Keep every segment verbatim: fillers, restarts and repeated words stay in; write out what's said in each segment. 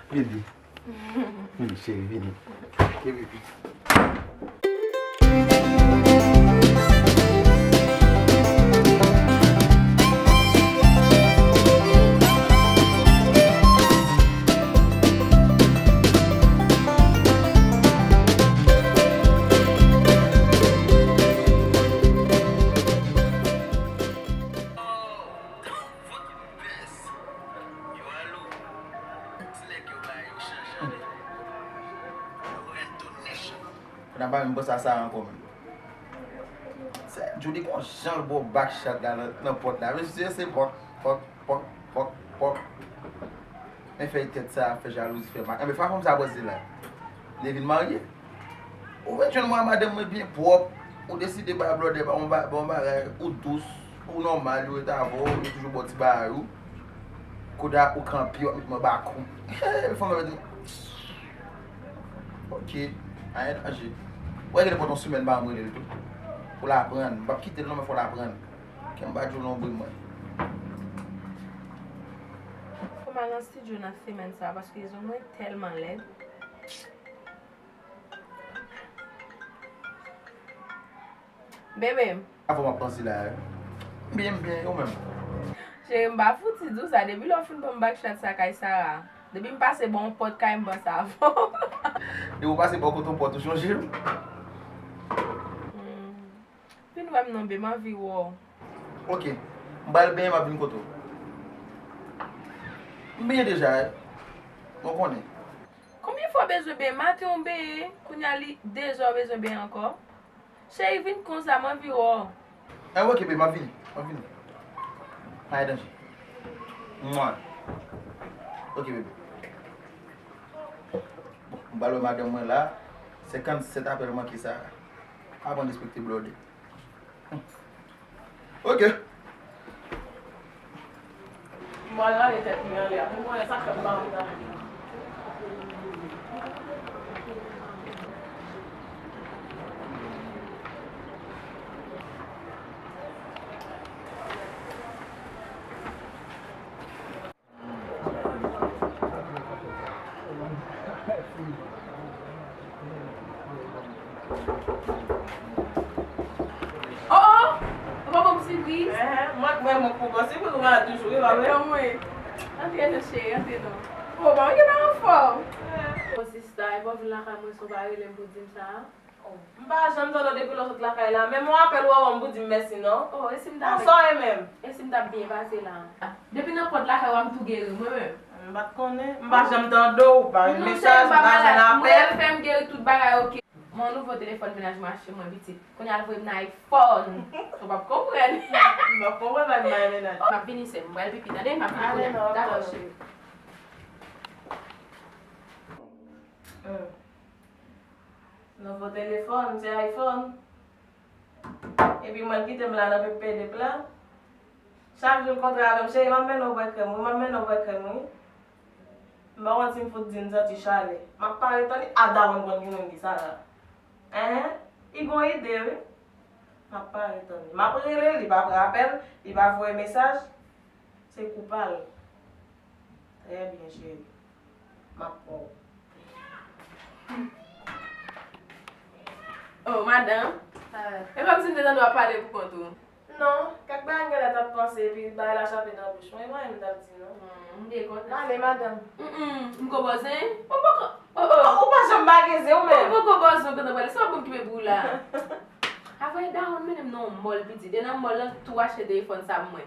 Vini. Vini, cheri, vini. Vini, vini. Fò n ap ba menm panse a sa ankò menm. Sè Judy gon jan l ba w back shot la nan, nan pòt la. Mesye, se pòk, pòk, pòk, pòk, pòk. Men fè tèt sa, fè jalouzi, fè mal. Enben, fwa fanm sa pase la. Li vin marye. Ou vin jwenn mwen, madanm mwen byen pwòp. Ou deside bay blòdè, ba yon ba-, ba yon bagay, ou dous, ou nòmal, yo ret avè w, yo toujou ba w ti bagay ou. Kounye a ou kanpe, w ap met mwen bak ou. Fanm nan di m, ok, anyen danje. Ou wè gen nenpòt yon semèn ba m rele l tou. Pou l aprann. M p ap kite l non, men fò l aprann. Kè m pa di w lonbri mwen. Fò m al nan estidyo nan semèn sa a, paske zong mwen tèlman lèd. Bebe. Avè w m ap panse la, wi. M byen, m byen, e ou menm? Cheri, m pa fouti di w sa. Depi lè w fin ban m back shot sa kay Sara. Depi m pase bò yon pòt kay, m panse avè w. Depi w pase bò kote yon pòt, ou chonje m? Hmm. Vin wè m non, Be, m anvi wè w. Ok. M pral benyen, m ap vin kote w. M benyen deja, wi. Mwen konnen. Konbyen fwa w bezwen benyen? Maten w benyen, kounye a li dezè w bezwen benyen ankò? Cheri, vin konsa, m anvi wè w. Eh, ok, bebe, m ap vini. M ap vini. Pa gen danje. Mwa. Ok, bebe. Bon, m pral wè madanm mwen la. Senkannsèt apèl manke sa. Aprann respekte blòdè. Ok. M pral rale tèt mwen anlè a pou m konnen sa k fè m pa anvi travay. Oh, oh! Ou pa ban m sipriz? Enhen, mwen, mwen, mwen, pou ban sipriz, ou malad toujou, wi, pa vre? Anmwey. Antre non, cheri, antre non. Oh, pa mwen ki pa anfòm. Oh, sista, e pa w vin lakay mwen san w pa rele m pou di m sa a? Oh, m pa janm tande w depi lè w sot lakay la, menm yon apèl ou pa ban m pou di m mèsi non. Oh, e si m t avèk... Konsa w ye menm? E si m t ap byen pase la? Depi nan pòt lakay ou a m tou geri mwen menm. M pa t konnen, m pa janm tande w, pa yon mesaj, m pa janm apèl. Mwen fè m geri tout bagay, ok. Mwen yon nouvo telefòn mennaj mwen achte mwen pitit. Kounye a l voye m nan iPhone. Ou p ap konprann. M p ap konprann bagay mennaj. M ap vini sè m, m pral pipi tande, m ap vini kounye a. Dakò cheri. Nouvo telefòn, se iPhone. Epi mwen l kite m la nan pepedep la. Chak jou l kontre avè m, cheri, m ap mennen w bwè krèm, wi, m ap mennen w bwè krèm, wi. M pa manti, m fout di n santi chalè. M ap pare tann li, a daronn konn ki moun ki sa la. Enhen, li gon ide, wi. M ap pare tann li. M ap rele l, li pa pran apèl, li pa voye mesaj. Se kou pa l. Trè byen, cheri. M ap pran w. Oh, madanm. E kòmsi m te tande w ap pale pou kont ou. Non, kèk bagay m genlè t ap panse, epi bagay la chape nan bouch mwen, e pa anyen m t ap di, non. Hmm, m te kontan. Ale, madanm. Mm, mm, m ko bòzen. Ou poko, oh, oh. Ou pa janm bagay zen, ou menm. Ou poko bòzen, ou gentan pale. Se pa bon ki pe pou ou la. Apre, dawonn mennen m nan yon mòl, pitit. E nan mòl lan, tou achte telefòn sa mwen.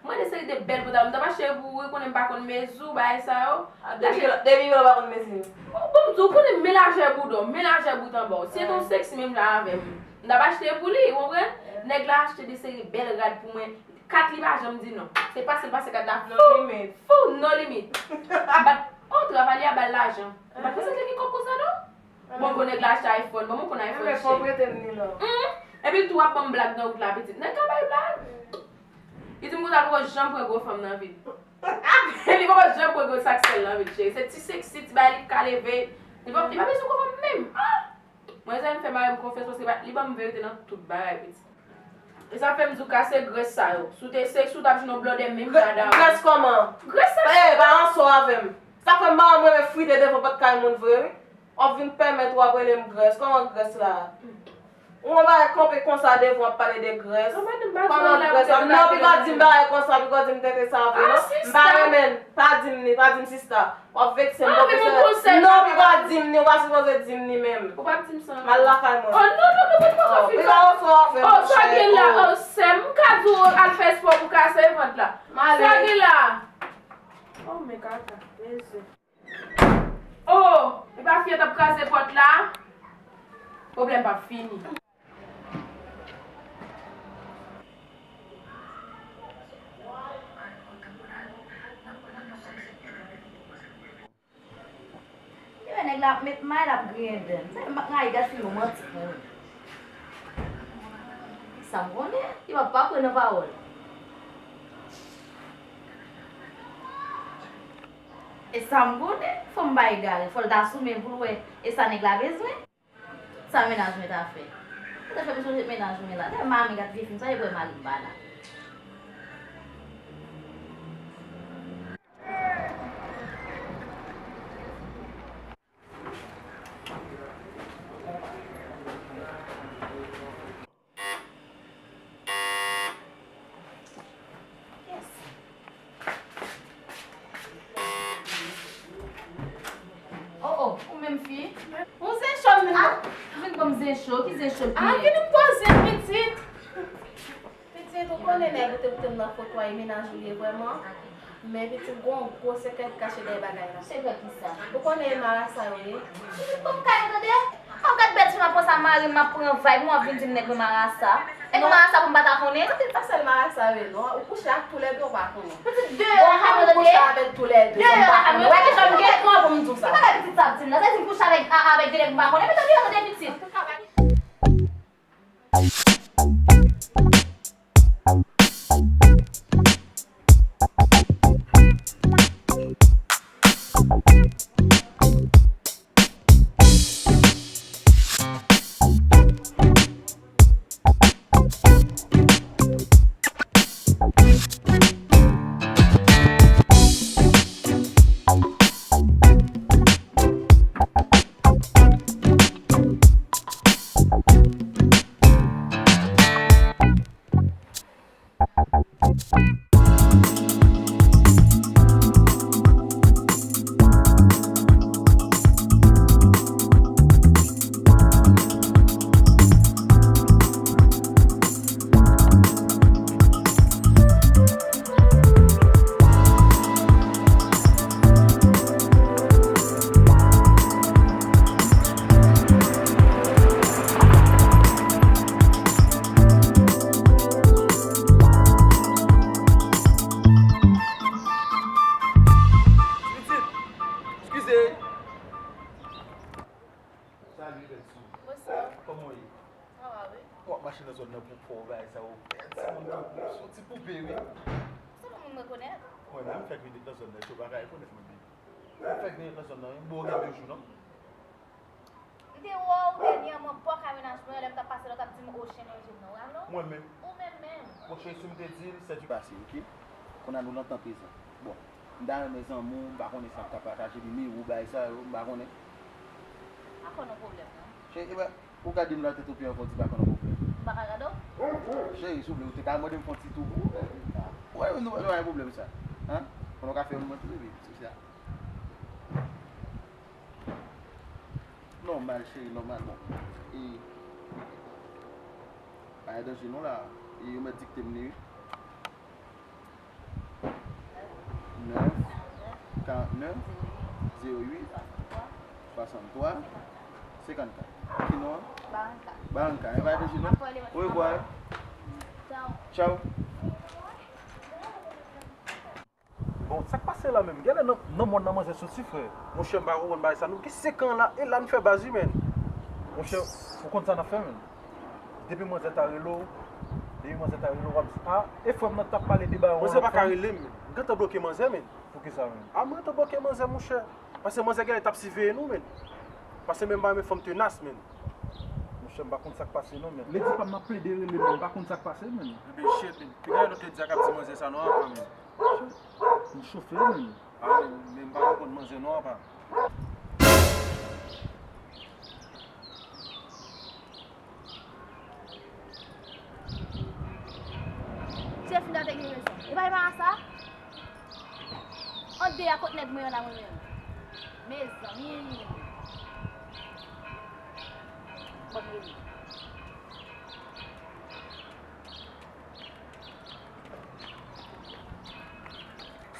Mwen de seri de bèl pantalon. M t ap achte pou ou, ou konnen m pa konn mezi, bagay sa yo. Ah, depi kilè, depi kilè w pa konn mezi? Bon, bon, m di w, ou konnen men lajè bouda w, men lajè bout anba w. Si se t on seksi menm jan avè m, m t ap achte pou li, ou konprann? Nèg la achte de seri bèl rad pou mwen. Kat li pa janm di non. Se pase l pase kat la. No limit. Fou, no limit. Bat, oh, travay li a ba l lajan. Ou pa t panse l te gen kòb konsa non? Bon, bon, nèg la achte iPhone. Bon, mwen konn iPhone chè. Enben, fò w prete m li non. Epi l tou ap ban m blag nan wout la, pitit. Nèg ka bay blag. Li di m konsa, li poko janm pran gwo fanm nan vi l. Li poko janm pran gwo sak sèl nan vi l, cheri. Se ti seksi, ti bagay li ka leve. Li pa, li pa bezwen gwo fanm menm. Ah! Mwen, zanmi m fè mari m konfyans paske li ban m verite nan tout bagay, pitit. E sa fè m di w kase grès sa yo. Si w te seksi, w t ap jwenn yon blòdè menm jan a dawonn. Grès kòman? Grès sa. Eh, pa anso avè m. Sa fè m pa renmen frite devan pòt kay moun vre, wi. W ap vin pèmèt w ap rele m grès. Kòman grès la? Ou wè bagay kanpe konsa devan w ap pale de grès. Kòman grès la? Non, piko di m bagay konsa, piko di m tenten sa vre, non. M pa renmen l. Pa di m li, pa di m sista. W ap vekse m, non, piko di m li, ou pa sipoze di m li menm. Ou pa di m sa. M al lakay mwen. Oh, non, non, non, non, non, non, piko sa w fè, monchè. Oh, sa gen la, oh, sè m, m ka di w al fè espò pou kase vant la. Sa gen la. Oh, men kaka, men zen. Oh, e pa fi an t ap kraze pòt la? Pwoblèm p ap fini. Yo wè nèg la ap met may, l ap griyen dan. Sa m ap rayi gad fi romantik mwen. Sa m konnen, yo ap pa kwè nan pawòl. E sa m konnen, fò m bay gari, fò l ta sou men pou l wè e sa nèg la bezwen. Sa mennaj mwen ta fè? Sa ta fè m sonje mennaj mwen la. Dayè m pa renmen gad vye fim sa, e kwè mari m pa la. Oh, oh, ou menm fi? Ou zen cho m vin. Ah, ou vin ban m zen cho? Ki zen cho l genyen? Ah, vin m poze pitit. Pitit, ou konnen nèg ou te pote m nan foto a, e mennaj ou ye vrèman? Men pitit, gon gwo sekrè ki kache dèyè bagay la. Sekrè kisa? Ou konnen e marasa yo ye? Pitit, kòm kay ou tande? An gad bèl ti m ap konsa mari m, m ap pran vibe, mwen ap vin di m nèg mwen marasa. Nèg mwen marasa pou m pa ta konnen? Pitit, pa sèl marasa yo ye non, ou kouche ak toulède, ou pa konnen. Pitit, deyò lakay mwen tande. Ou kouche avèk toulède, deyò lakay mwen. Ou wè ki jan m gen twa pou m di w sa. Ki bagay pitit sa ap di m nan? Sa di m kouche avèk, a, avèk de nèg m pa konnen? Mete deyò tande pitit. Pitit, eskize. Salut, bèl fi. Bonswa. Kòman w ye? Sa va, wi. W ap mache nan zòn nan pou w fè w bagay sa yo. Bèl timoun tankou w, se yon ti poupe, wi. Se pa moun m rekonèt. Mwen menm, m fèk vin nan zòn nan, yo pa ka rekonèt mwen byen. M fèk vin nan zòn nan, wi. M wè w gen de jou, non? M te wè w dènyèman bò kay mennaj mwen, lè m t ap pase la, w t ap di m, "O, chen nan je m nan, w raple w?" Mwen menm. Ou menm menm. Bon, cheri, si m te di l, c'est du passé, ok? Kounye a nou nan tan prezan. Bon, m ta renmen zanmi w, m pa konnen si n ap ka pataje nimewo w, bagay sa yo, m pa konnen. Pa fè nou pwoblèm, non. Cheri, e pa, ou gade m nan tèt ou pye ankò, di pa fè nou pwoblèm. M pa ka gade w? Cheri, souple, ou te ka mande m fè yon ti tou pou ou, epi, a, wè, nou, nou pa gen pwoblèm sa. Hein? Konnen w ka fè yon mwen tou, epi, se sa. Nòmal, cheri, nòmal. Bon. E, pa gen danje non la. E, ou mèt dikte m li, wi. Nèf, karant nèf, zewo uit, swasanntwa, senkannkat. Ki non an? Baranka. Baranka, e pa gen danje non. Ou e kwè? Tchaw. Tchaw. Bon, sa k pase la menm? Genlè nan, nan mòn nan manzè soti, frè. Monchè, m pa konprann bagay sa. Nou gen senk an la, e la n fè baz wi, menn. Monchè, ou konn sa n ap fè, menn? Depi manzè ta rele w, depi manzè ta rele w, w ap di, "A, e frè m nan t ap pale de bagay." Manzè pa ka rele m, menn. M gentan bloke manzè, menn. Poukisa, menn? A, mwen gentan bloke manzè, monchè. Paske manzè genlè t ap siveye nou, menn. Paske menm pa renmen fanm tenas, menn. Monchè, m pa konn sa k pase, non, menn. Lady pa m ap plede rele, menn. M pa konn sa k pase, menn. Ebyen, shit, menn. Piga yon lòt lady a k ap di manzè sa, non, apa, menn. M chofe, menn. Ah, men, men m pa konprann manzè non, apa. Jefina te gen rezon. E pa, e pa sa? Ant de a kot nèg mwen an la mwen menm. Mezanmi. Ban m rele.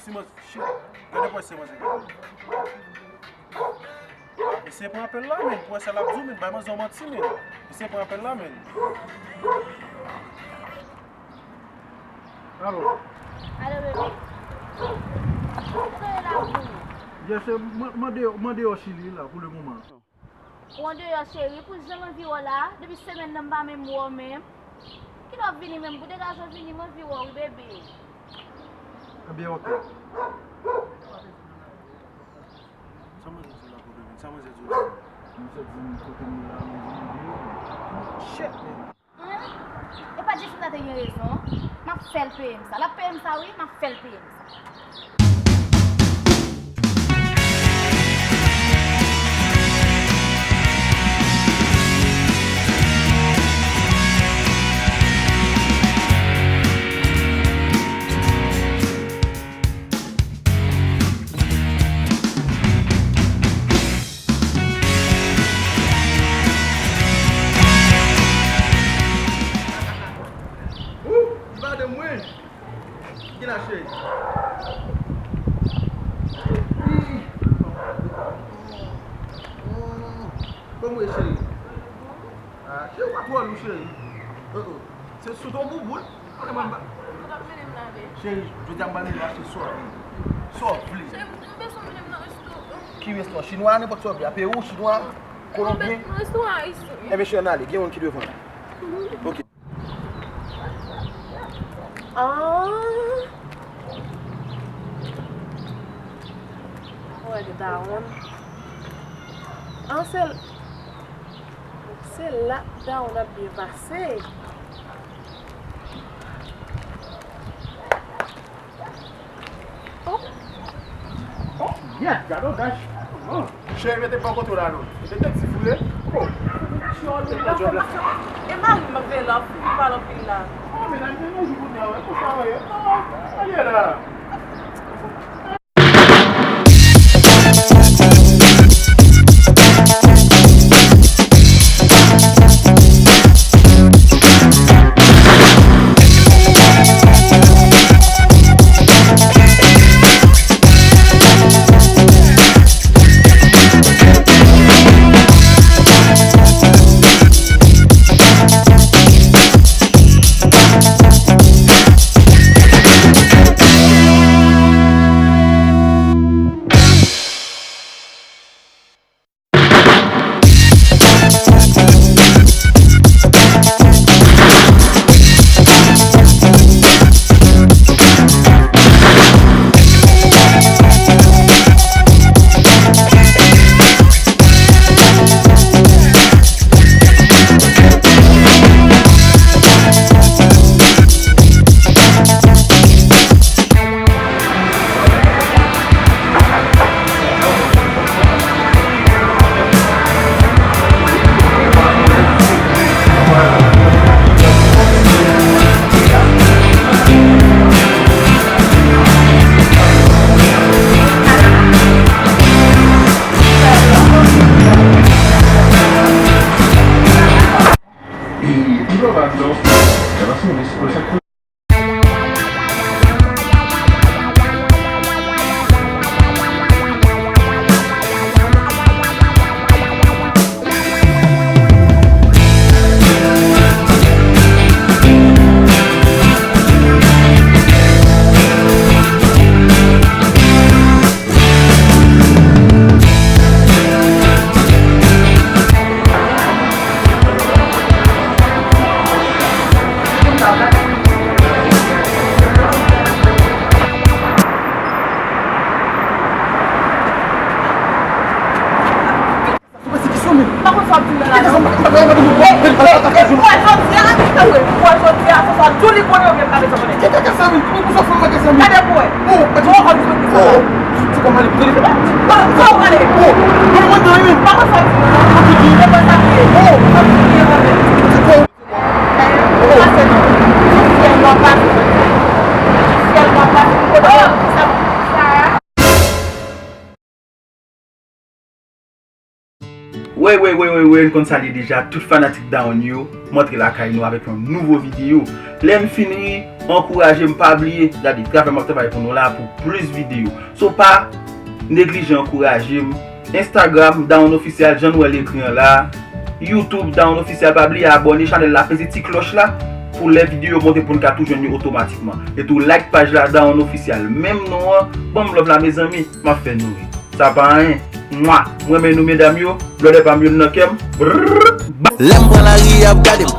Siman, shit. Gade pwès se manzè. Mesye pran apèl la, men. Pwès sa l ap di w, men. Bay manzè yon manti, men. Mesye pran apèl la, men. Alo. Alo, bebe. Sa w la pou? Yes, mwen, mwen deyò, mwen deyò Chili la, pou le moman. Ou andeyò, cheri, pou jan m anvi wè w la, depi semèn nan m pa menm wè w menm. Kilè w ap vini menm? Pou degaje w vini, m anvi wè w, wi, bebe. Ebyen, oke. Sa manzè di w la, kote vin? Sa manzè di w la? Manzè di m kote m ye la, manzè di m. Shit, man. Hmm? E pa Jefina te gen rezon. M ap fè l peye m sa. L ap peye m sa, wi, m ap fè l peye m sa. Ou, li pa de mwen. Ki la, cheri? Ih. Kòman w ye, cheri? Ah, cheri, ou pa twò lou, cheri. Oh, oh. Se sou ton boubout. Kòman m ba- Cheri, jodi a m ba nou achte sa w vle. Sa w vle. Ki restoran? Chinwa, nenpòt sa w vle. Ape ou, chinwa, kolonbyen. Enben, cheri, ann ale. Gen youn ki devan. Ok. Ah. Wè, dawonn. Ah, se, se la dawonn ap byen pase. Oh. Oh, yes, gade odaj. Oh. Cheri, mete bò kote w la non. Detektif ou ye? Oh. E mari m ap veye la, ou fini pale anpil la. Oh, men nan yon jou kounye a, wè, konsa w ye. Oh, ale la. Sou pèsekisyon, men. M pa konn sa w ap di m nan la, non. Ou wè jodi a, ou wè jodi a, sa sa tou li konnen oubyen m pa bezwen konnen. Ki kaka sa, men? Ki pou sa fè m kaka sa, men? Gade pou wè. Oh, pa di m. Ou wè kòm sou pèsekisyon. Wey, wey, wey, wey, wey, n konn sa l ye deja, tout fanatik Down yo, m antre lakay nou avèk yon nouvo videyo. Lè n fin ri, ankouraje m, pa bliye, gade, travay m ap travay pou nou la pou plis videyo. So, pa neglije ankouraje m. Instagram, Down Official, jan n wè l ekri an la. YouTube, Down Official, pa bliye abòne chanèl la, peze ti klòch la, pou lè videyo monte pou n ka tou jwenn yo otomatikman. E tou like paj la, Down Official. Menm non an, ban m love la, mezanmi, m ap fè nou ri. Sa pa anyen. Mwa! M renmen nou, medam yo. Blòdè pa m youn nan kè m. Brrr. Lè m pran lari, y ap gade m.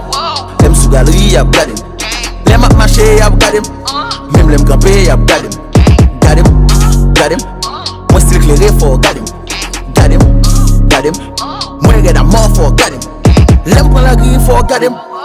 Lè m sou galri, y ap gade m. Lè m ap mache, y ap gade m. Menm lè m kanpe, y ap gade m. Gade m, gade m. Mwen stil klere, fò w gade m. Gade m, gade m. Mwen rèd a mò, fò w gade m. Lè m pran lari, fò w gade m.